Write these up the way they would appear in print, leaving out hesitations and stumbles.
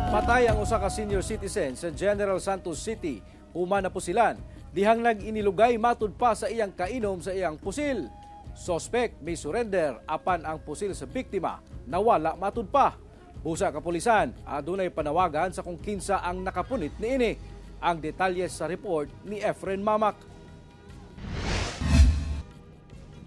Patay ang usa ka senior citizen sa General Santos City human napusilan dihang nag-inilugay matud pa sa iyang kainom sa iyang pusil. Sospek may surrender, apan ang pusil sa biktima nawala matud pa. Busa kapulisan adunay panawagan sa kung kinsa ang nakapunit niini. Ang detalye sa report ni Efren Mamak.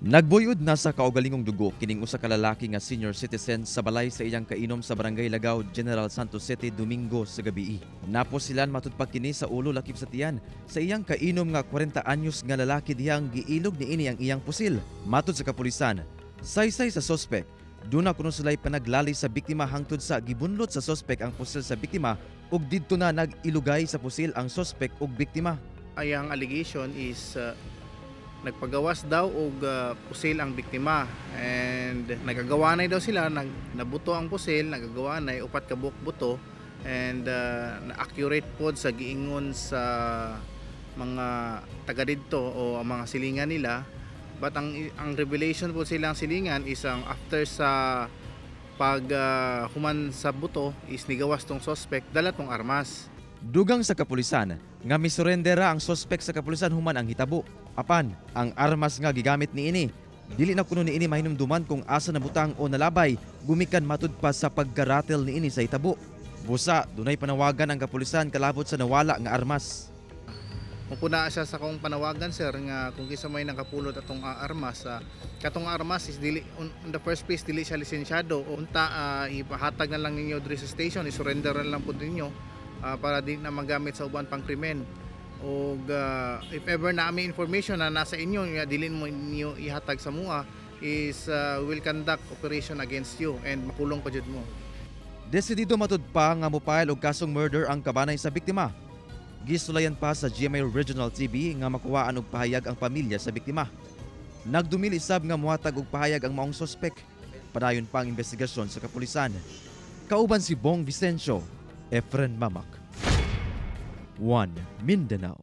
Nagbuyod na sa kaugalingong dugo kining usa ka lalaki nga senior citizen sa balay sa iyang kainom sa Barangay Lagao, General Santos City, Domingo sa gabi. Napusilan matud pa kini sa ulo lakip sa tiyan sa iyang kainom nga 40 anyos nga lalaki dihang giilog niini ang iyang pusil. Matud sa kapulisan, saysay sa sospek, duna kuno sila'y panaglali sa biktima hangtod sa gibunlot sa sospek ang pusil sa biktima ug didto na nag-ilugay sa pusil ang sospek ug biktima. Ay, ang allegation is nagpagawas daw og pusil ang biktima and nagagawanay daw sila, nabuto ang pusil, nagagawanay upat ka buok buto and na accurate pod sa giingon sa mga taga didto o ang mga silingan nila. But ang revelation po silang silingan is ang after sa pag human sa buto is nigawas tong suspect dala tong armas. Dugang sa kapulisan nga misurendera ang sospek sa kapulisan human ang hitabo. Apan, ang armas nga gigamit niini, dili na kuno niini mahinumduman kung asa nabutang o nalabay gumikan matud pa sa pagkaratel niini sa hitabo. Busa, dunay panawagan ang kapulisan kalabot sa nawala nga armas. Mupuna siya sa akong panawagan, sir, nga kung kinsa may nakapulot atong armas, katong armas is dili on the first place dili siya lisensyado. Unta ipahatag na lang ninyo diri sa station, i-surrender na lang pud ninyo para di na magamit sa uban pang krimen. Og if ever na may information na nasa inyo nga dili mo ninyo ihatag sa mua is will conduct operation against you and makulong pa jud mo. Desidido matud pa nga mopile og kasong murder ang kabanay sa biktima. Gisulayan pa sa GMA Regional TV nga makuhaan og pahayag ang pamilya sa biktima. Nagdumili sab nga muhatag og pahayag ang maong sospek. Padayon pa ang investigasyon sa kapulisan. Kauban si Bong Vicencio, Efren Mamak. 1 Mindanao.